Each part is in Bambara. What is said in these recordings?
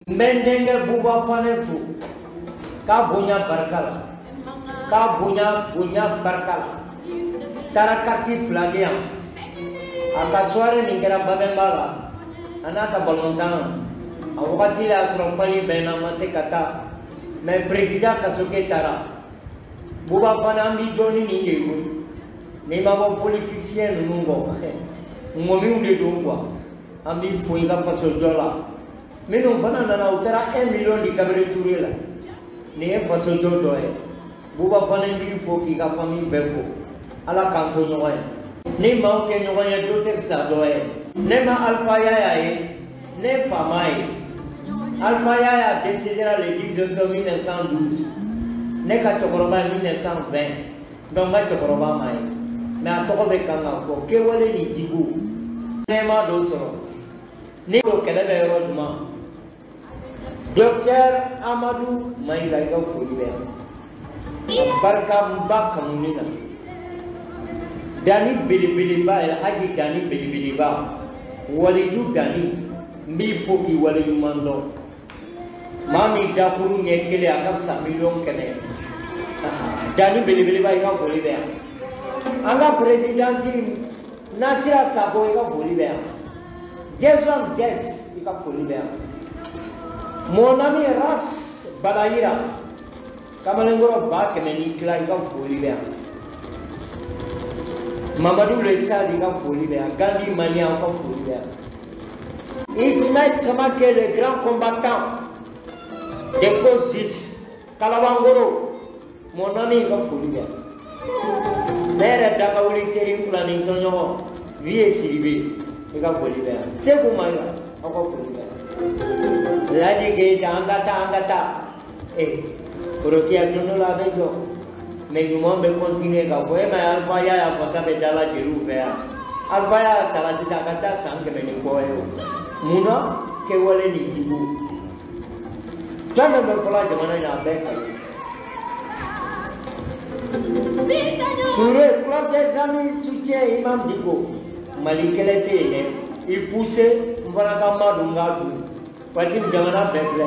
N bɛ n denkɛ Buba Fane fo k'a bonya barika la, k'a bonya bonya barika la. Taara carte 2 di yan. A ka soirée nin kɛra Babɛnba la, a n'a ka balontan. A wagati la y'a sɔrɔ pali bɛ n na, n ma se ka taa. Mais président Kasoke taara. Buba Fane, an b'i dɔn ni nin de ye koyi. N'i ma bɔ politicien ninnu kɔ, ŋɔmiw de don quoi. An b'i fo i ka fasojɔ la. Minnu fana nana, u taara 1 million di Gabriel Touré la. Nin ye fasojɔ dɔ ye. Buba Fane b'i fo k'i ka famille bɛɛ fo. Ala k'an to ɲɔgɔn ye. Ni maaw tɛ ɲɔgɔn ye, dɔ tɛ fisa dɔ ye. Ne ma Alpha Yaya ye, ne fa m'a ye. Alpha Yaya décédera le 10 octobre 1912. Ne ka cɛkɔrɔba ye 1920. Donc n ka cɛkɔrɔba ma ye. Mais a tɔgɔ bɛ kan ka fɔ kɛwale ni jiko. Nɛɛma dɔ sɔrɔ. Ni o kɛlɛ bɛ yɔrɔ jumɛn? Docteur Amadou Mayiga, i ka foli bɛ yan. A barika n ba kanuni na. Dani belebeleba, Alhaji Dani belebeleba, Waliju Dani, n b'i fo k'i waleɲuman dɔn. Maa min dakuru ɲɛ kelen, a ka fisa 100 000 000 ye. Dani belebeleba, i ka foli bɛ yan. An ka présidente Nasira Sako, i ka foli bɛ yan. Jason Jess, i ka foli bɛ yan. Mon ami Ras Balayira, kamalenkɔrɔ 100 000 ni tila, i ka foli bɛ yan. Mamadou Le Sall, i ka foli bɛ yan. Gandhi Mania, aw ka foli bɛ yan. Ismaël Samake, le grand combattant des causes justes, Kalabangoro, mon ami, i ka foli bɛ yan. Ne yɛrɛ dakawuli teri fila ni tɔɲɔgɔn, Vieux Sidibe, i ka foli bɛ yan. Seku Mayiga, aw ka foli bɛ yan. Laji Keyita, an ka taa, an ka taa. Korokiya don dɔ la a bɛ jɔ. Mais ɲuman bɛ continuer ka fɔ e ma ye. Alpha Yaya fasa bɛ dala jeliw fɛ yan. Alpha Yaya sara sisan, a ka taa san 100 ni kɔ ye o. Mun na? Kɛwale ni jugu. Fɛn fɛn bɛ fɔla jamana in na, a bɛɛ kalon. Touré, Club des Amis soutient Imam Dicko. Mali kɛlɛ tɛ yen dɛ. I poussé, n fana ka ma don n k'a dun. Parce que jamana bɛɛ filɛ.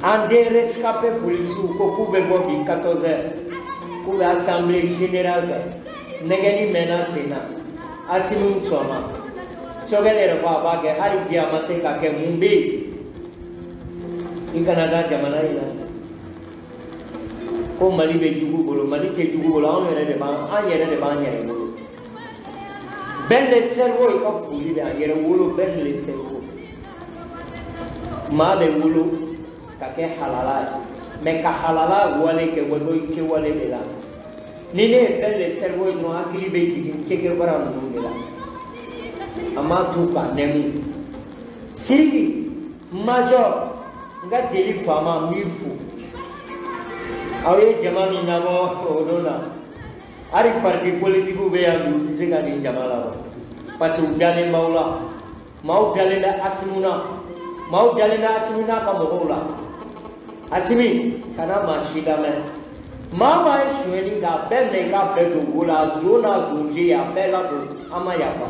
An den rescapé polisiw ko k'u bɛ bɔ bi 14 heures. K'u bɛ assemblée générale kɛ. Nɛgɛni mɛnna sen na. Asimi sɔnna. Sogɛl yɛrɛ ko a b'a kɛ, hali bi a ma se ka kɛ. Mun bɛ yen? I kana da jamana in na. Ko Mali bɛ jugu bolo, Mali tɛ jugu bolo, anw yɛrɛ de b'an, an yɛrɛ de b'an yɛrɛ bolo. Ben le cerveau, i ka foli bɛ a yɛrɛ wolo. Ben le cerveau. Maa bɛ wolo ka kɛ halala ye, mais ka halala wale kɛ, bɔ i kɛwale de la. Ni ne ye Ben le cerveau ye dɔrɔn, hakili bɛ jigin Che Guevara ninnu de la. A m'a to ka nɛmu. Sidiki Major, n ka jeli faama, n b'i fo. Aw ye jama min labɔ o don na, hali parti politigiw bɛ yan bi, u tɛ se ka nin jama labɔ, parce que u dalen b'aw la. Maaw dalen bɛ Asimi na, maaw dalen bɛ Asimi n'a ka mɔgɔw la. Asimi kana maa si lamɛn. Maa maa ye sonyɛli kɛ, a bɛɛ minɛ, i k'a bɛɛ don wo la, a zon n'a zonden, a bɛɛ ladon, an ma yafa.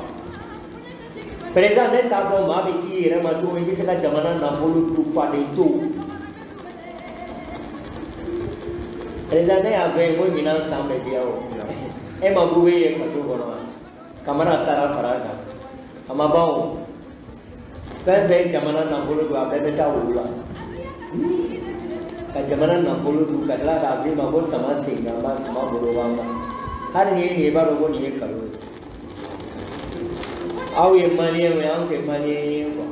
Président, ne t'a dɔn maa bɛ k'i yɛrɛ ma cogo min, i bɛ se ka jamana nafolo dun faden to. Président, ne y'a fɔ ye ko ɲinan san bɛ diya o. E ma Bube ye kaso kɔnɔ wa? Kamara taara fara a kan. A ma ban o. Fɛn fɛn ye jamana nafolo dun, a bɛɛ bɛ taa wulu la. Ka jamana nafolo dun ka tila k'a f'i ma ko sama sen kan ba, sama bolo b'an kan. Hali ni ye nin ye, i b'a dɔn ko nin ye nkalon ye. Aw ye maliyɛnw ye, anw tɛ maliyɛn ye quoi.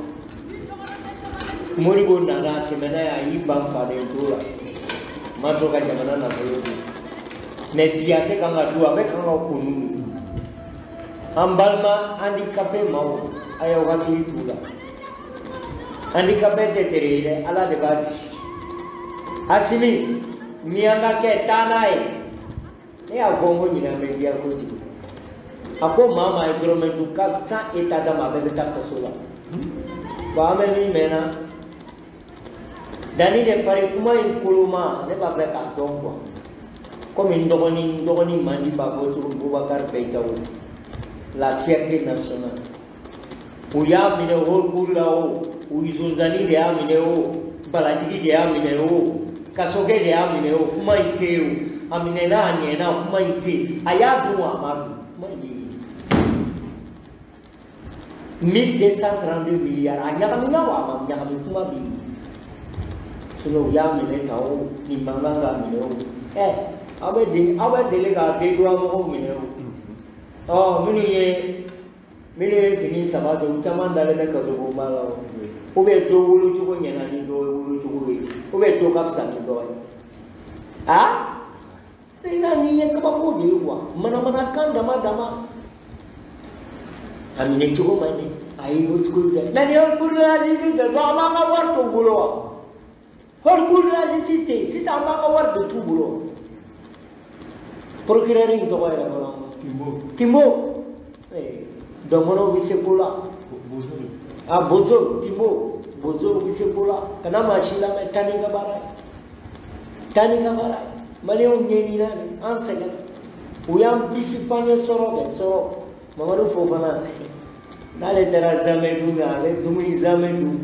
Modibo nana, a tɛmɛna ye, a y'i ban faden to la. Ma sɔn ka jamana nafolo dun. Mais bi a tɛ kan ka dun, a bɛ kan ka kunu. An balima handicapé maaw, a y'aw hakili t'u la. Handicapé tɛ tere ye dɛ, Ala de b'a di. Asimi, miyanka kɛ, taa n'a ye. Ne y'a fɔ n ko ɲinan bɛ diya kojugu. A ko maa maa ye dɔrɔmɛ dun ka sans état d'âme, a bɛɛ bɛ taa kaso la. Bon, an bɛ min mɛn na. Danni de pari kuma in koloma, ne b'a fɛ k'a dɔn quoi. Komi n dɔgɔnin man di b'a fɔ cogo min, Bubakari Beyitawo, la fierté nationale. U y'a minɛ haute cour la o. o zonzanni de y'a minɛ o, balatigi de y'a minɛ o, kasokɛ de y'a minɛ o, kuma in tɛ yen o, a minɛna a ɲɛna, kuma in tɛ yen, a y'a dun wa a m'a dun, kuma in bɛ yen. 1232 milliards, a ɲagamina wa a ma ɲagami, kuma bɛ yen. Sinon u y'a minɛ tan o, nin man kan k'a minɛ o. Ɛ aw bɛ deli ka dédouane mɔgɔw minɛ o. Ɔ minnu ye fini saba don, caman dalen bɛ kasobonba la o. Ou bien dɔ wolocogo ɲɛna ni dɔ wolocogo ye, ou bien dɔ ka fisa ni dɔ ye. Ah, président nin ye kabako de ye quoi, manamanakan dama dama. A minɛ cogo man ɲi, a ye o cogo dɛ. Mais nin ye cour de la justice de don, an b'an ka wari t'u bolo wa? Haute cour de la justice tɛ yen, sisan an b'an ka wari de t'u bolo. Procureur in tɔgɔ yɛrɛ fɔlɔ. Timbo. Dɔnkɔrɔw bɛ se ko la. A Bozo, Timbo, Bozo bɛ se ko la. Kana maa si lamɛn, taa n'i ka baara ye. Taa n'i ka baara ye. Maliyɛnw ɲɛɲinina de, an sɛgɛnna. U y'an bisi f'an ye sɔrɔ kɛ sɔrɔ. Mamadu Fofana, n'ale taara zamɛ dun na, a bɛ dumuni zamɛ dun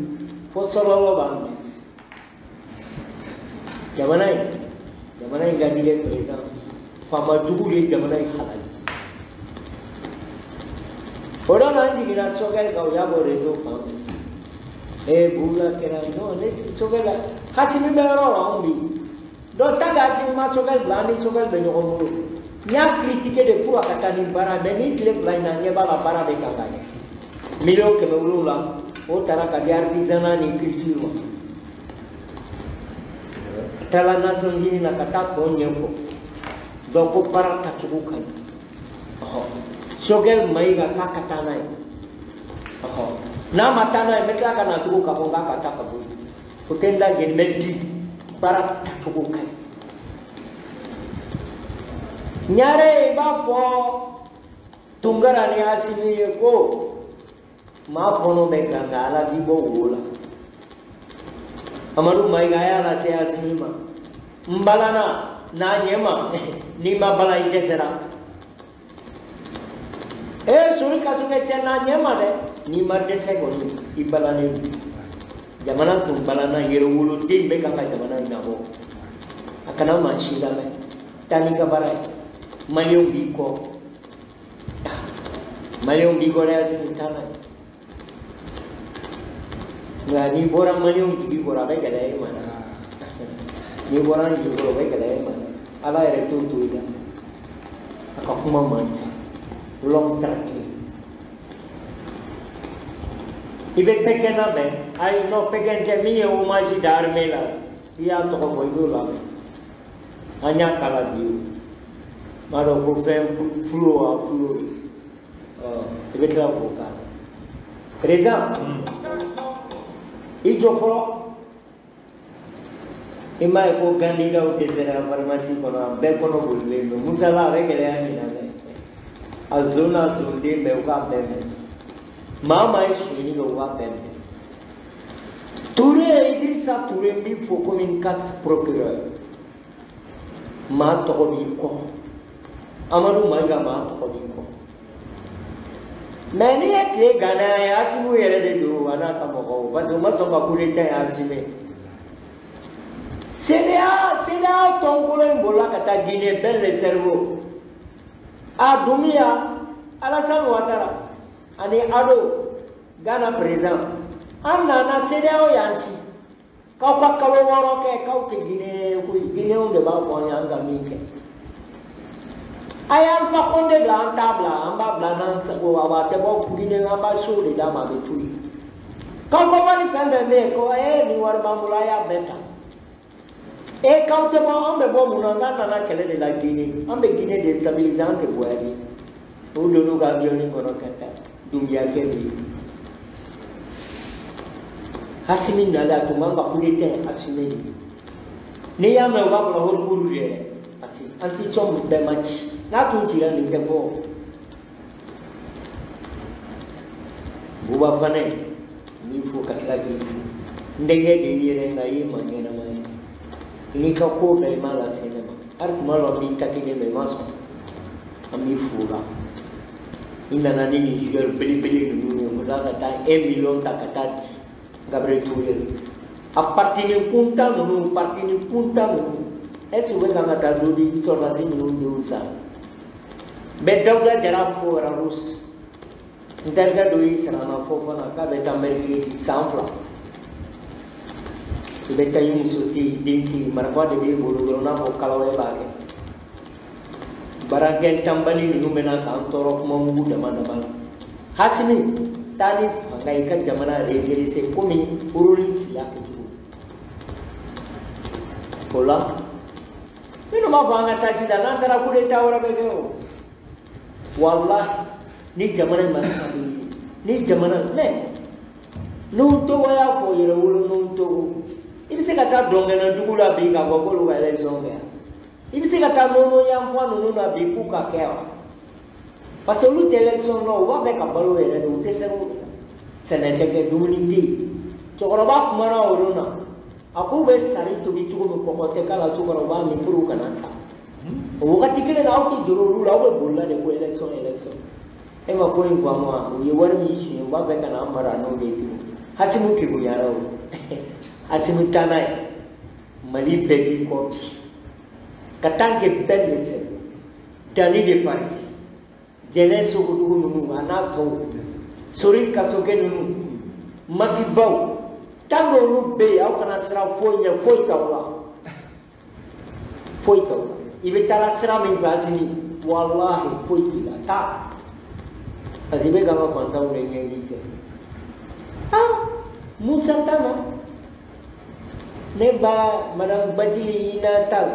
fo sɔlɔlɔ b'a minɛ. Jamana in ka di dɛ président. Faama jugu de ye jamana in halali. O don an jiginna Sogɛli kan, u y'a bɔ réseau kan. Ee Bula kɛra non ne tɛ Sogɛli la. Hasimi bɛ yɔrɔ o yɔrɔ anw bɛ yen. Donc tant que Hasimi ma Sogɛli bila, an ni Sogɛli bɛ ɲɔgɔn bolo. N y'a critiqué de pour a ka taa ni baara, mais ni tile fila in na, n ɲɛ b'a la baara bɛ kan ka kɛ. 700 000 000 o taara ka di artisanat ni culture ma. A taara Nations Unies na ka taa tɔ ɲɛfɔ. Donc ko baara tacogo ka ɲi. Sogɛli Mayiga k'a ka taa n'a ye. N'a ma taa n'a ye, n bɛ tila ka na tugun k'a fɔ k'a ka taa ka bɔ yen. O tɛ n da jeni, mais bi baara tacogo ka ɲi. Ɲare i b'a fɔ Tunkara ni Asimi ye ko maa kɔnɔ bɛ gan nka Ala b'i bɔ wo la. Amadu Mayiga a y'a lase Asimi ma. N balana n'a ɲɛ ma, n'i ma bala i dɛsɛra. Ee sori kasokɛ cɛ n'a ɲɛ ma dɛ, n'i ma dɛsɛ kɔni i balannen don. Jamana tun balana, yɛrɛwoloden bɛ kan ka jamana in nabɔ. A kana maa si lamɛn, taa n'i ka baara ye. Maliyɛnw b'i kɔ, maliyɛnw b'i kɔ dɛ, Asimi taa n'a ye. Nka n'i bɔra maliyɛnw jigi kɔrɔ, a bɛ gɛlɛya i ma dɛ. N'i bɔra an jigi kɔrɔ, o bɛ gɛlɛya i ma dɛ. Ala yɛrɛ t'o to i la. A ka kuma man di. L'homme tranquille. I bɛ Pékin lamɛn, ayi non Pékin tɛ, min ye hommage da armée la, i y'a tɔgɔ fɔ i b'o lamɛn. An y'a kala bi o. N b'a dɔn ko fɛn fulo wa fulo de. I bɛ tila k'o k'a la. Président, i jɔ fɔlɔ. I m'a ye ko Gandigaw dɛsɛra pharmacie kɔnɔ, a bɛɛ kɔnɔ bolilen don. Musala a bɛ gɛlɛya min na dɛ. A zon n'a zonden bɛɛ u k'a bɛɛ minɛ. Maa o maa ye sonyɛli kɛ u k'a bɛɛ minɛ. Touré, Idrissa Touré n b'i fo komi 4 procureur. Maa tɔgɔ b'i kɔ. Amadu Mayiga maa tɔgɔ b'i kɔ. Mais n'i ye tile ganna ye, Asimi yɛrɛ de don a n'a ka mɔgɔw, parce que u ma sɔn ka coup d'état in assumer. CEDEAO tɔnkolon in bolila ka taa Guinée, Ben le cerveau. A Doumbouya, Alassane Ouattara ani Ado, Ghana président. An nana CEDEAO y'an ci. K'aw ka kalo 6 kɛ k'aw tɛ Guinée koyi, Guinéenw de b'a fɔ an ye an ka min kɛ. A ye Alpha Condé bila, an t'a bila, an b'a bila n'an sago, a tɛ bɔ Guinée, an b'a so de d'a ma, a bɛ to yen. K'aw ka wari fɛn fɛn bɛ yen ko ee nin wari b'an bolo, a y'a bɛɛ ta. E k'aw tɛ bɔ, an bɛ bɔ mun na, n'an nana kɛlɛ de la Guinée, an bɛ Guinée déstabiliser, an tɛ voyager. U donn'u ka avion kɔnɔ ka taa Doumbouya kɛ de ye. Asimi nalen a tun man ka coup d'état assumer de. N'i y'a mɛn u b'a fɔ haute cour yɛrɛ, parce que institution bɛɛ ma ci. N'a tun cira nin tɛ fɔ. Buba Fane, n b'i fo ka tila k'i fo. N denkɛ de y'i yɛrɛ nka i ye maa ɲɛnama ye. I n'i ka ko bɛɛ i m'a lase ne ma. Hali tuma dɔ n b'i taquiner mais i ma sɔn. An b'i fo o la. I nana ni nin joueur belebele ninnu ye, o la ka taa 1 million ta ka taa di. Gabriel Touré a parti ni kuntan ninnu parti ni kuntan ninnu est ce que u bɛ kan ka taa dɔ di sɔrɔdasi ninnu denw sa n bɛ Dawuda Jara fo Rarus n terikɛ dɔ y'i sara n na fo fana k'a bɛ taa mercredi san 2 i bɛ taa i muso tɛ yen den tɛ yen marifa de b'i bolo dɔrɔn n'a fɔ kalaw b'a kɛ baarakɛ tanbali ninnu bɛna k'an tɔɔrɔ kuma mugu dama dama la Hasimi taa ni fanga i ka jamana redresser komi Rawlings y'a kɛ cogo o la minnu b'a fɔ an ka taa sisan n'an taara coup d'état wɛrɛ bɛ kɛ o walahi ni jamana in ma stabiliser ni jamana mɛ n'u Togo y'a fɔ yɛrɛ wolo n'u Togo i bɛ se ka taa dɔnkɛnɛ dugu la bi k'a fɔ k'olu ka élection kɛ yan i bɛ se ka taa nɔnɔ yanfan ninnu na bi k'u ka kɛ wa parce que olu tɛ élection dɔn u b'a fɛ ka balo yɛrɛ de u tɛ se o sɛnɛ tɛ kɛ dumuni tɛ yen cɛkɔrɔba kumana o don na a k'u bɛ sari tobi cogo min kɔgɔ tɛ k'a la sukaro u b'a min pour u kana sa o wagati kelen na aw tɛ jɔrɔ olu la aw bɛ bolila de ko élection élection e ma ko in faamu wa u ye wari min suɲɛ u b'a fɛ ka n'an mara n'o de ye tugun Hasimu kegunyara o Hasimu taa n'a ye Mali bɛɛ b'i kɔ bi ka tant que bɛɛ de sɛbɛn danni de parti jɛnɛ sogodugu ninnu a n'a tɔw sori kasokɛ ninnu makibaw tant que olu bɛ yen aw kana siran foyi ɲɛ foyi t'aw la foyi t'aw la i bɛ taa sira min fɛ Asimi walahi foyi t'i la taa parce que i bɛ k'an ka fantanw de ɲɛji cɛ ah Musa Tana ne ba madame Bajili Ina Tal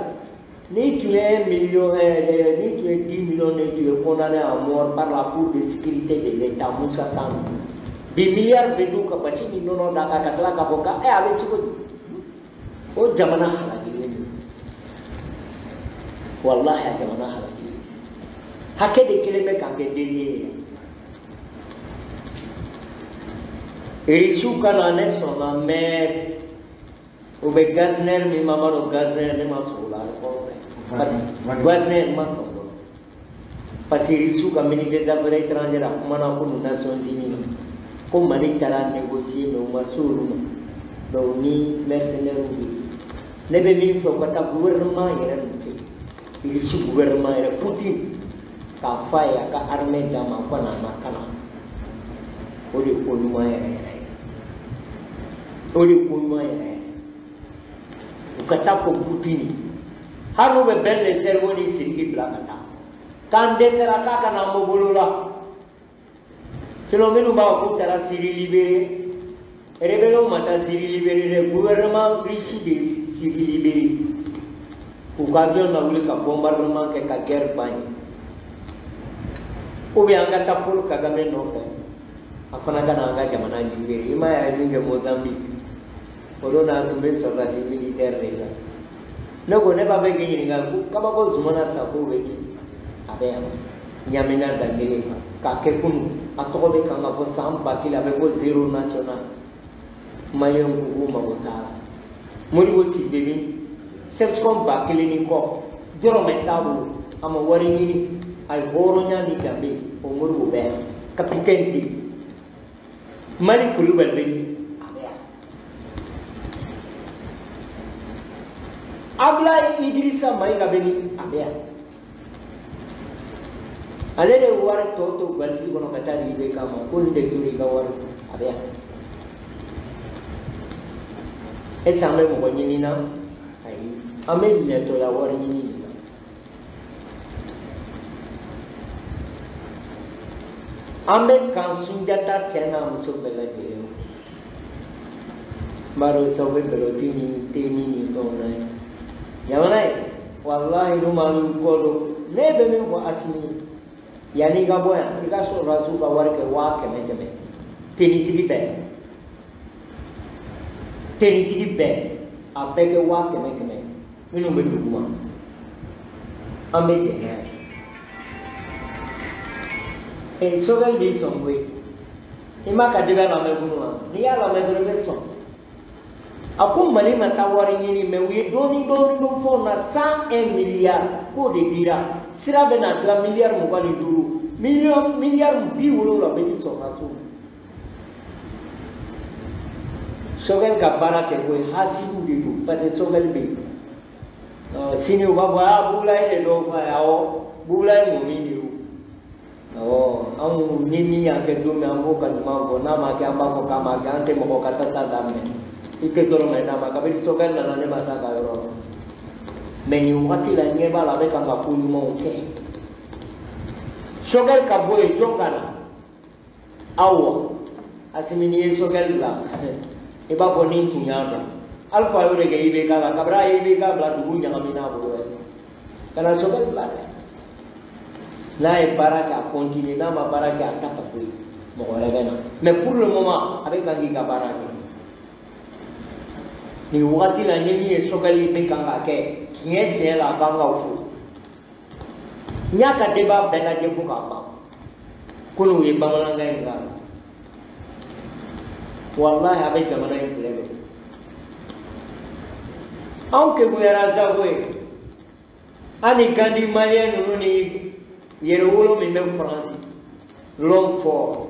ni tu es million ni tu es 10 millions de tu es condamné à mort par la Cour de sécurité de l'État Musa Tana bi milliard bɛ d'u ka basi ni nɔnɔ d'a kan ka tila k'a fɔ k'a a bɛ cogo di o jamana halakilen don walahi a jamana halakilen hakɛ de kelen bɛ k'an kɛ den ye Irisiw ka na ne sɔnna mais u bɛ Gazner min ma dɔn Gazner ne ma sɔn o la parce que Gazner ma sɔn o la parce que Irisiw ka ministre des affaires étrangères a kumana ko Nations Unies ko Mali taara négocier mais u ma se olu ma donc ni mercenaires bɛ ne bɛ min fɛ u ka taa gouvernement yɛrɛ nɔfɛ Irisi gouvernement yɛrɛ Poutine k'a fɔ a ye a ka armée d'a ma ko na makana o de ko ɲuman yɛrɛ yɛrɛ ye o de ko ɲuman yɛrɛ yɛrɛ u ka taa fɔ Poutine hali n'u bɛ Ben le cerveau ni Sidiki bila ka taa k'an dɛsɛra k'a ka n'an bɔ bolo la sinon minnu b'a fɔ k'u taara Syrie libéré rébellion ma taa Syrie libéré dɛ gouvernement russe de ye Syrie libéré k'u ka avion lawuli ka bombardement kɛ ka guerre ban yen ou bien an ka taa Paul Kagame nɔfɛ a fana ka na an ka jamana libéré i m'a ye a ye min kɛ Mozambique o don na a tun bɛ sɔrɔdasi militaire de la ne ko ne b'a fɛ k'i ɲininka ko kabako Zumana Sako bɛ min a bɛ yan Ɲamina Danbele k'a kɛ kunun a tɔgɔ bɛ kan ka fɔ san 1000 a bɛ fɔ zéro national maliyɛnw ko k'u mago t'a la Modibo Sidibe min sɛbɛn 1000 ni kɔ dɔrɔmɛ t'a bolo a ma wari ɲini a ye hɔrɔnya ni danbe o Modibo bɛ yan capitaine de Mali Kulubali bɛ min a bɛ yan Ablaye Idrissa Mayiga bɛ min a bɛ yan ale de ye wari tɔ to valise kɔnɔ ka taa di IBK ma ko nin de tora i ka wari a bɛ yan est ce que an bɛ mɔgɔ ɲini na ayi an bɛ ɲɛtɔya wari ɲini de la an bɛ kan Sunjata cɛ n'a muso bɛɛ lajɛlen n b'a dɔn sisan u bɛ bɛlɔti ni teni ni fɛnw na ye jamana ye walahi n'u ma n'u kɔ don ne bɛ min fɔ Asimi yanni i ka bɔ yan i ka sɔrɔdasiw ka wari kɛ 100 000 tenitigi bɛɛ tenitigi bɛɛ a bɛɛ kɛ 100 000 minnu bɛ duguma an bɛ jɛn n'a ye Sogɛli b'i sɔn koyi i ma ka digi a lamɛn kunun wa n'i y'a lamɛn dɔrɔn i bɛ sɔn a ko Mali ma taa wari ɲini mais u ye dɔɔni dɔɔni dɔn fɛnw na 101 milliards k'o de dira sira bɛ na dilan miliyari 25 miliyari 70 bɛ di sɔrɔdasiw ma. Choguel ka baara tɛ ko ye, hasidiw de don, parce que Choguel bɛ yen. Sini u b'a fɔ aa Bubulayi de dɔw fɔ a ye, awɔ Bubulayi mɔmi de don. Awɔ, anw ni min y'a kɛ don min an b'o ka ɲuman fɔ, n'a ma kɛ an b'a fɔ k'a ma kɛ, an tɛ mɔgɔ ka tasa daminɛ. I tɛ dɔrɔmɛ d'a ma, kabini Choguel nana ne ma s'a ka yɔrɔ la. Mais nin wagati la ɲɛ b'a la a bɛ kan ka ko ɲumanw kɛ. Choguel ka bɔ yen jɔn ka na? Awɔ, Asimi n'i ye Choguel bila i b'a fɔ ni tun y'a dɔn. Alpha y'o de kɛ IBK la, kabini a ye IBK bila dugu ɲagamina a bolo yɛrɛ. Kana Choguel bila dɛ. N'a ye baara kɛ a continue, n'a ma baara kɛ a ta ka bɔ yen, mɔgɔ wɛrɛ bɛ na. Mais pour le moment a bɛ kan k'i ka baara kɛ. Nin wagati la n ye min ye Choguel bɛ kan ka kɛ tiɲɛ tiɲɛ la a kan ka fo. N y'a ka débat bɛɛ lajɛ fo k'a ban. Kunun u ye bamanankan in k'a la. Walahi a bɛ jamana in filɛ dɛ. Anw kekuyara sa koyi. Hali Gandhi malien ninnu ni yɛrɛwolo min bɛ Faransi, l'homme fort,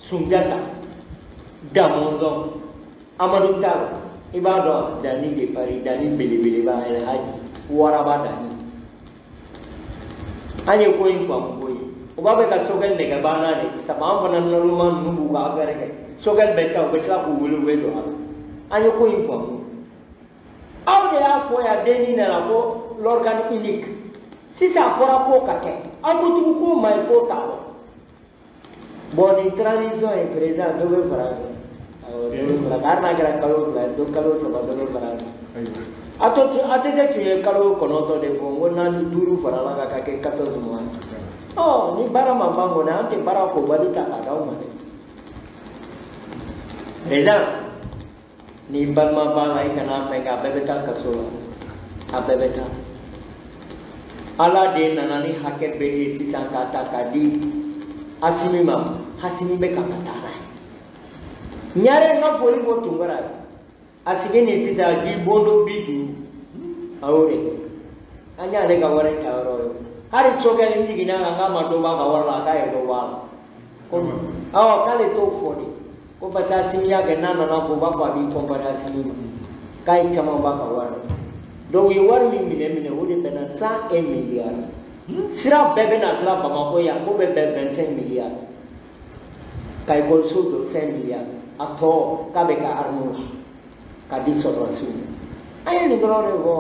Sunjata, Damɔnzɔn, Amadu Tall, i b'a dɔn Dani de Paris, Dani belebeleba El Hadji, Waraba Dani. An ye ko in faamu koyi. U b'a fɛ ka Choguel nɛgɛ banna de, sabu an fana naloma ninnu b'u ka affaire kɛ. Choguel bɛ taa u bɛ tila k'u wele u bɛ don a la. An ye ko in faamu. Aw de y'a fɔ yan denni nana ko l'organe unique. Sisan a fɔra k'o ka kɛ. Aw ko tugun k'o ma ɲi k'o t'a dɔn. Bon nin transition ye président dɔ bɛ fara a kan. Awɔ dɔ bɛ fara a kan. Hali n'a kɛra kalo 2 ye, dɔ kalo 3 dɔ bɛ fara a kan. ATT tun ye kalo 9 de fɔ, n ko 4 5 farala kan ka kɛ 14 mois. Ɔ ni baara ma ban kɔni an tɛ baara kobali ta k'a d'aw ma dɛ. Président ni balima b'a la i kana fɛn kɛ, a bɛɛ bɛ taa kaso la, a bɛɛ bɛ taa. Ala de nana ni hakɛ bɛɛ ye sisan k'a ta k'a di Asimi ma, Asimi bɛ kan ka taa n'a ye. Ɲare n ka foli fɔ Tunkara ye. A sigi ni sisan ji bondo 50 a y'o de kɛ. An y'ale ka wari ta yɔrɔ ye. Hali Choguel n jiginna kan k'a ma dɔ b'a ka wari la, k'a ye dɔ bɔ a la. Ko awɔ k'ale t'o fɔ de. Ko parce que Asimi y'a kɛ n'a nana fɔ u b'a fɔ a b'i comparer Asimi ma. K'a ye caman b'a ka wari la. Donc u ye wari min minɛ o de bɛnna 101 milliards. Sira bɛɛ bɛna tila Bamakɔ yan k'o bɛ bɛn 25 milliards. Ka ekɔliso jɔ 5 milliards. A tɔ k'a bɛ kɛ armes la k'a di sɔrɔdasiw ma. An ye nin dɔrɔn de fɔ.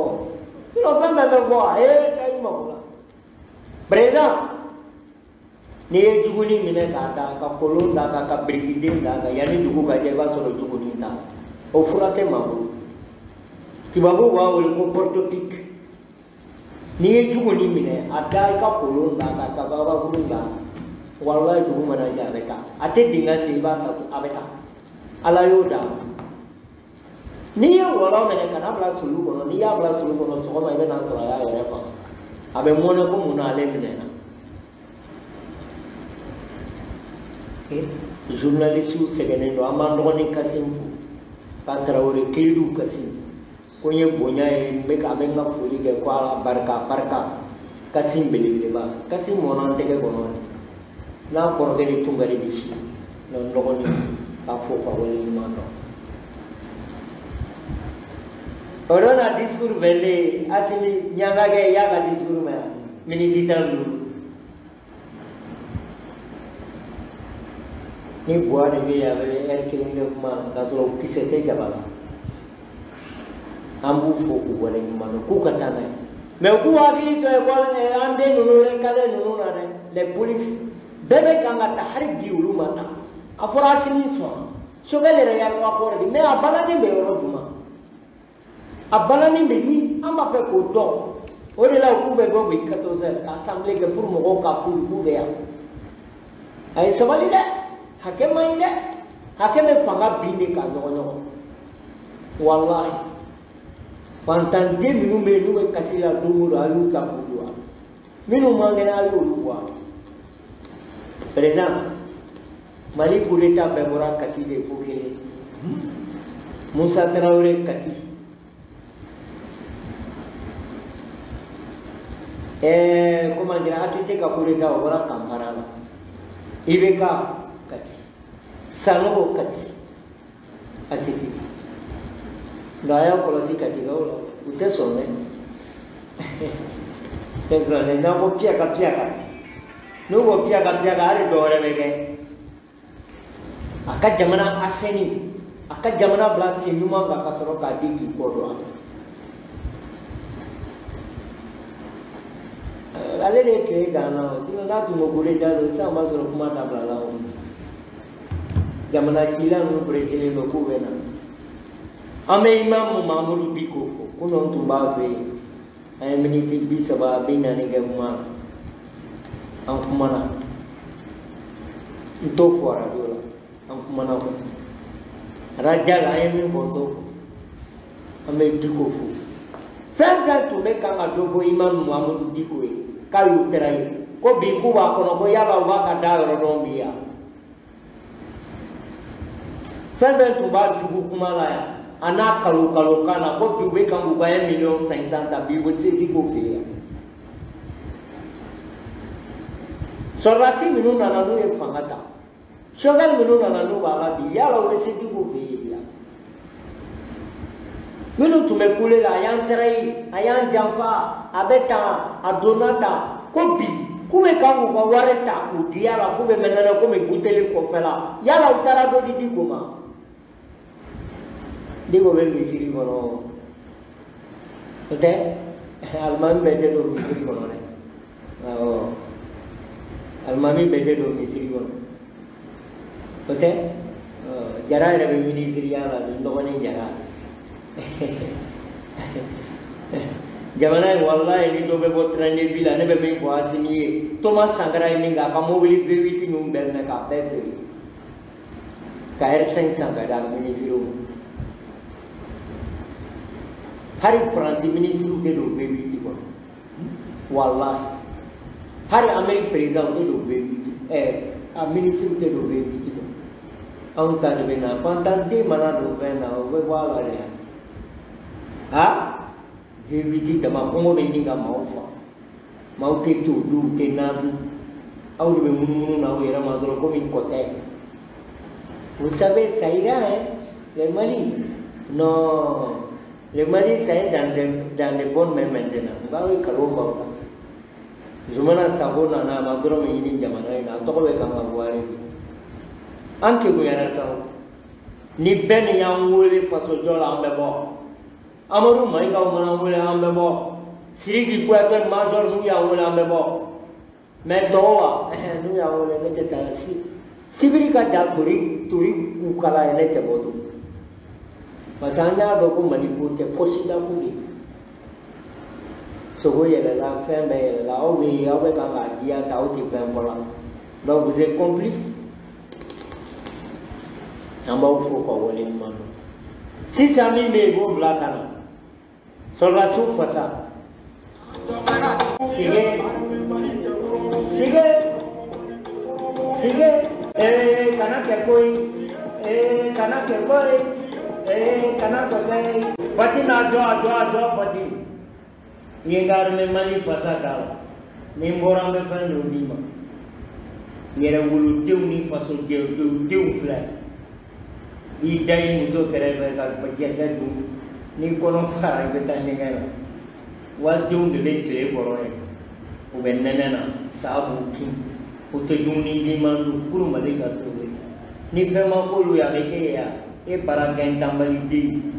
Sinon fɛn bɛɛ bɛ fɔ a ye taa i mako la. Président n'i ye juguni minɛ k'a da ka kolon d'a kan ka birikiden d'a kan yanni dugu ka jɛ i b'a sɔrɔ juguni t'a la. O fura tɛ maa bolo. Tubabuw b'a wele ko portopique. N'i ye juguni minɛ a da i ka kolon d'a kan ka kabakurun d'a kan walahi dugu mana jɛ a bɛ taa. A tɛ dingɛ sen i b'a ta a bɛ taa. Ala y'o d'a ma. N'i ye wɔlɔ minɛ ka n'a bila sulu kɔnɔ, n'i y'a bila sulu kɔnɔ sɔgɔma i bɛ n'a sɔrɔ a y'a yɛrɛ faga. A bɛ mɔnɛ ko mun na ale minɛna. Journaliste sɛgɛnnen don, an b'an dɔgɔnin Kasim fo, ka Tarawele Kelidu Kasim. Ko n ye bonya ye, n bɛ ka n bɛ n ka foli kɛ ko Ala barika barika. Kasim belebeleba, Kasim mɔnna an tɛgɛ kɔnɔ n'a kɔrɔkɛ ni Tunkare bɛ si, n dɔgɔnin k'a fo ka wale ɲuman dɔn. O don na discours bɛnnen Asimi ɲangakɛ i y'a ka discours mɛn miniti 15. Ni buwa de bɛ yen a bɛ ɛri kelen kɛ kuma la k'a sɔrɔ kisɛ tɛ jaba la. An b'u fo k'u wale ɲuman dɔn k'u ka taa n'a ye. Mais u k'u hakili to ekɔli an den ninnu recalé ninnu na dɛ, les polices bɛɛ bɛ kan ka ta hali bi olu ma ta. A fɔra Asimi sɔnna, Choguel yɛrɛ y'a accord di mais a balannen bɛ yɔrɔ jumɛn? A balannen bɛ min? An b'a fɛ k'o dɔn. O de la u k'u bɛ bɔ bi 14 heures ka assemblée kɛ pour mɔgɔw k'a f'u ye k'u bɛ yan. A ye sabali dɛ, hakɛ man ɲi dɛ, hakɛ bɛ fanga bin de k'a ɲɔgɔn ɲɔgɔn. Walahi fantanden minnu bɛ yen n'u bɛ kasi la don o don a y'u ta k'u don a la, minnu man kɛnɛ a y'olu bɔ a la. Président Mali coup d'état bɛɛ bɔra Kati de fo kelen. Musa Tarawele Kati. Comment dire, ATT ka coup d'état o bɔra Kampala la. IBK Kati. Sanogo Kati. ATT. Nka a y'a kɔlɔsi Katikaw la, u tɛ sɔn dɛ. Tɛ sɔn dɛ, n'an ko piyaka piyaka, n'u ko piyaka piyaka, hali dɔ wɛrɛ bɛ kɛ. A ka jamana asɛni, a ka jamana bila sen ɲuman kan ka sɔrɔ k'a di k'i kɔ don a la. Ale de ye tile k'an na o, sinon n'a tun ko coup d'État don, sisan b'a sɔrɔ kuma dabila la o. Jamana cila ninnu peresilen don k'u bɛ na. An bɛ Imamu Mahamudu Diko fo, kunun tun b'a fɛ yen. An ye miniti 30 40 kɛ kuma la. An kumana. N t'o fɔ arajo la. An kumana kɔ. Araja la an ye min fɔ n t'o fɔ. An bɛ Diko fo. Fɛn fɛn tun bɛ kan ka dɔ fɔ Imamu Mahamudu Diko ye, k'a y'u tɛrɛ ye. Ko bi k'u b'a kɔnɔ ko yala u b'a ka da yɔrɔ dɔn bi yan. Fɛn fɛn tun b'a dugu kuma la yan, a n'a kalo kalo kan na, ko bi u bɛ kan k'u ka 1 500 000 ta, bi u bɛ se Diko fɛ yen. Sɔrɔdasi minnu nana n'u ye fanga ta, sokɛli minnu nana n'u b'a la bi, yala u bɛ se Diko fɛ yen bi yan. Minnu tun bɛ kule la, a y'an tɛrɛyi, a y'an janfa, a bɛ tan, a donna tan, ko bi k'u bɛ kan k'u ka wari ta k'u di yala k'u bɛ mɛnɛ komi buteli kɔfɛla, yala u taara dɔ di Diko ma. Diko bɛ misiri kɔnɔ, o tɛ alimami bɛɛ tɛ don misiri kɔnɔ dɛ, awɔ, alimami bɛɛ tɛ don misiri kɔnɔ, o tɛ. Jara yɛrɛ bɛ minisiriya la, n dɔgɔnin Jara. Jamana in walayi ni dɔ bɛ bɔ train de vie la, ne bɛ min fɔ Asimi ye, Thomas Sankara ye min kɛ, a ka mobili V8 ninnu bɛɛ minɛ k'a bɛɛ feere, ka R5 san ka d'a minisiriw ma. Hali Faransi minisiriw tɛ don V8 kɔnɔ, walayi. Hali Amérique président tɛ don V8, a minisiriw tɛ don V8 kɔnɔ. Anw ta de bɛ na, fantanden mana don fɛn na, o bɛ bɔ a la dɛ. Ha? V8 dama kɔngɔ bɛ ɲini ka maaw fa. Maaw tɛ to du, u tɛ na dun. Aw de bɛ munumunu na aw yɛrɛ ma dɔrɔn komi kɔtɛ. Vous savez, ça ira, hein, le Mali. Non, le Mali, ça est dans les bonnes mains maintenant. Nka aw ye kalon b'aw la. Zumana Sako nana a ma dɔrɔn min ɲini jamana in na, a tɔgɔ bɛ kan ka bɔ ale de. An kekuyara sa o. Ni bɛɛ ni y'an wele fasojɔ la, an bɛ bɔ. Amadu Mayigaw mana wele, an bɛ bɔ. Sidiki Kuyate Major n'u y'an wele, an bɛ bɔ. Mais tɔw wa, n'u y'an wele, ne tɛ taa si. Sibiri ka ja tori tori k'u kala ye, ne tɛ bɔ tugun. Parce que an y'a dɔn ko Mali ko tɛ pɔsi da ko de. Sogo yɛlɛla, fɛn bɛɛ yɛlɛla, aw bɛ aw bɛ kan k'a diya ta, aw tɛ fɛn fɔ la. Donc vous êtes complice. An b'aw fo ka waleɲuman dɔn. Sisan min bɛ yen, i b'o bila ka na. Sɔrɔdasiw fasa. Sige. Sige. Sige. Ee kana kɛ ko ye. Ee kana kɛ ko ye. Ee kana kɛ ko ye. Fati n'a jɔ a jɔ a jɔ Fati. I ye n ka armée Mali fasa k'a la. Ni n bɔra n bɛ fɛn dɔ d'i ma. Yɛrɛwolodenw ni fasodenw filɛ. I da i muso kɛrɛfɛ ka jɛgɛ dun. Ni kɔnɔ fara i bɛ taa ɲɛgɛn na. Walidenw de bɛ tile kɔrɔ yen. U bɛ nɛnɛ na, sa b'u kin. U tɛ dumuni ɲuman dun, pour Mali ka sauver. Ni fɛn ma k'olu ye, a bɛ k'e ye yan. E baara gɛntanbali den.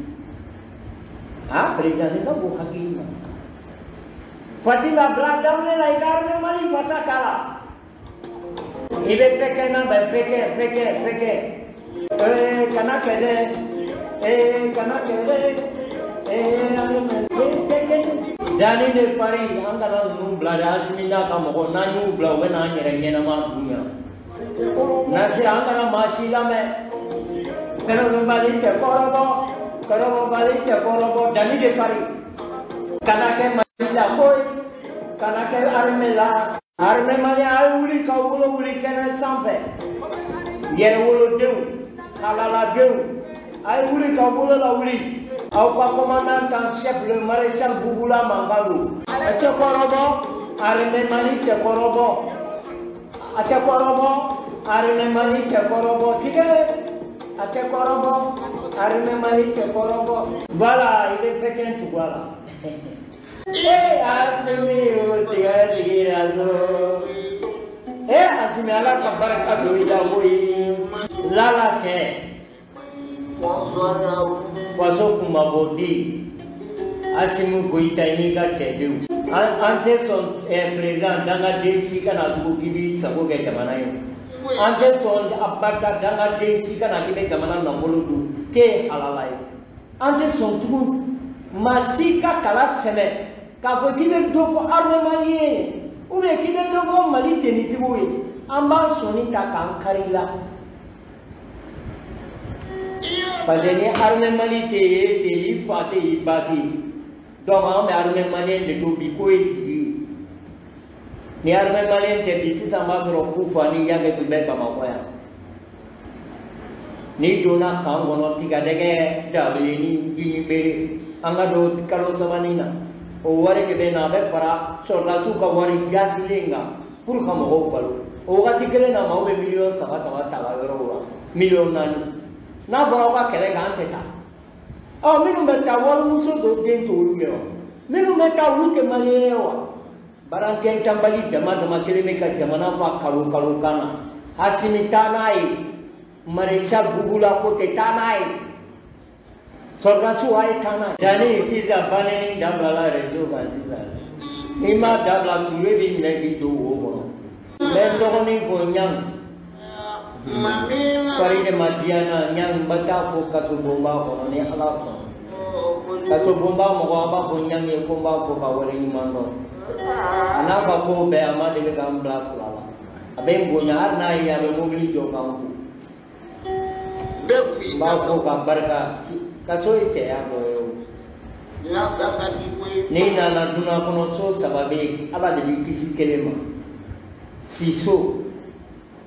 Ah, président, ne ka bon hakili ma. Fatima bila daminɛ la, i ka armée Mali fasa k'a la. I bɛ pɛkɛ n'a bɛ pɛkɛ pɛkɛ pɛkɛ. Ee kana kɛ dɛ. Ee kana kɛ dɛ. Ee armée pɛkɛ. Danni de Paris, an kana ninnu bila dɛ, Asimi n'a ka mɔgɔ, n'an y'u bila u bɛ n'an yɛrɛ ɲɛnama dun yan. Nasira, an kana maa si lamɛn. Kɔrɔbɔbali tɛ kɔrɔbɔ, kɔrɔbɔbali tɛ kɔrɔbɔ, Danni de Paris. Kana kɛ Mali la koyi, kana kɛ armée la. Armée Mali a ye wuli k'aw bolo wuli kɛnɛ sanfɛ. Yɛrɛwolodenw, halaladenw, a ye wuli k'aw bolo lawuli. Aw ka commandant en chef, le maréchal Bouboula Mangalou. A tɛ kɔrɔbɔ, armée Mali tɛ kɔrɔbɔ. A tɛ kɔrɔbɔ, armée Mali tɛ kɔrɔbɔ. Sige, a tɛ kɔrɔbɔ, Armée Mali tɛ kɔrɔbɔ. Voilà, i bɛ Pékin tugu a la. Eh, Assimi o cigarette gira so. Eh, Assimi, Ala ka barika don i la koyi. Lala cɛ. Faso kunmabɔden Assimi Goïta i n'i ka cɛdenw. An tɛ sɔn président dangaden si kana tugun k'i b'i sago kɛ jamana ye. An tɛ sɔn abada dangaden si kana k'i bɛ jamana nafolo dun k'e ye halala ye. An tɛ sɔn tugun maa si ka kala sɛnɛ k'a fɔ k'i bɛ dɔ fɔ armée malienne ye ou bien k'i bɛ dɔ fɔ Mali tenitigiw ye. An b'an sɔnni ta k'an kari la. Parce que ni armée Mali tɛ yen, e tɛ yen, i fa tɛ yen, i ba tɛ yen. Donc an bɛ armée malienne de don bi k'o ye jigi ye. Ni armée malienne tɛ bi sisan b'a sɔrɔ Kufa ni Yage tun bɛ Bamakɔ yan. N'i donna camp kɔnɔ tigadɛgɛ dabilenni ɲinibere an ka don kalo sabanin na o wari de bɛ na a bɛ fara sɔrɔdasiw ka wari jasilen kan pour ka mɔgɔw balo. O wagati kelen na maaw bɛ miliyɔn saba saba ta la yɔrɔw la miliyɔn 4. N'a fɔra aw ka kɛlɛ kɛ an tɛ taa. Ɔ minnu bɛ taa walimuso dɔw den t'olu ye wa? Minnu bɛ taa olu tɛ maliyɛn ye wa? Baarakɛntanbali dama dama kelen bɛ ka jamana fa kalo kalo kan na. Assimi taa n'a ye. Maréchal Bugula ko tɛ taa n'a ye. Sɔrɔdasiw a ye taa n'a ye. Danni sisan banni dabilala réseau kan sisan. N'i m'a dabila ture b'i minɛ k'i don wo kɔnɔ. N bɛ n dɔgɔnin fo Ɲang. Fari de ma diya n na Ɲang n bɛ taa fo kasobonba kɔnɔ ni Ala sɔnna. Kasobonba mɔgɔ an b'a fɔ Ɲang ye ko n b'a fo ka waleɲuman dɔn. A n'a ka kow bɛɛ a ma deli k'an bila fila la. A bɛ n bonya hali n'a ye a bɛ mobili jɔ k'an fo. N b'a fo ka barika kaso ye cɛya dɔ ye o. N'i nana dunan kɔnɔ so 3 bɛ yen Ala de b'i kisi kelen ma. Siso,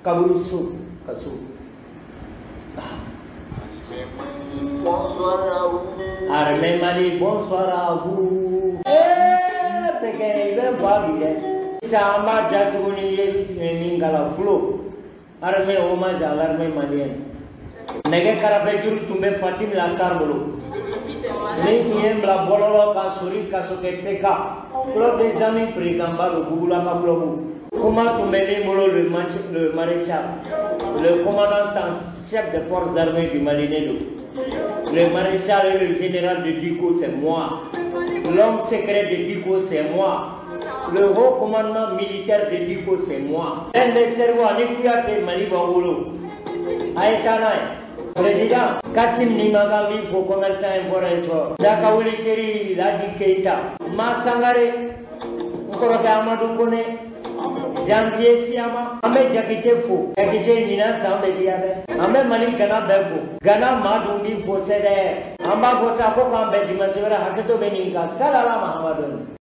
kaburuso, kaso. Armée Mali, bonsoir à vous. Eh, Pékin, i bɛ n fa bi dɛ. Sisan an b'a datugu ni ye min kala fulo. Armée hommage à l'armée malienne. Nɛgɛ karafe juru tun bɛ Fatim Lassar bolo. Ni tun ye n bila bɔlɔlɔ kan sori Kasokɛ PK. Club des amis président ba don Bugula ka club. Kuma tun bɛ min bolo le maréchal, le commandant en chef des forces armées du Mali ne don. Le maréchal et le général de Dicko, c'est moi. L'homme secret de Dicko, c'est moi. Le haut commandement militaire de Dicko, c'est moi. Un des cerveaux ani Kouyaté Mali b'aw bolo. A ye taa n'a ye. Président Kassim Nimaga min fo commerçant import export. Dakawuli Teri Ladi Keita. Ma Sangare n kɔrɔkɛ Amadou Kone. Janvier Siama. An bɛ Jakite fo. Jakite ɲinan san bɛ diya dɛ. An bɛ Mali Gana bɛɛ fo. Gana maa dun b'i fo CDR. An b'a fɔ sa ko k'an bɛn dimanche wɛrɛ hakɛto bɛ nin kan. Salala Mahamadu.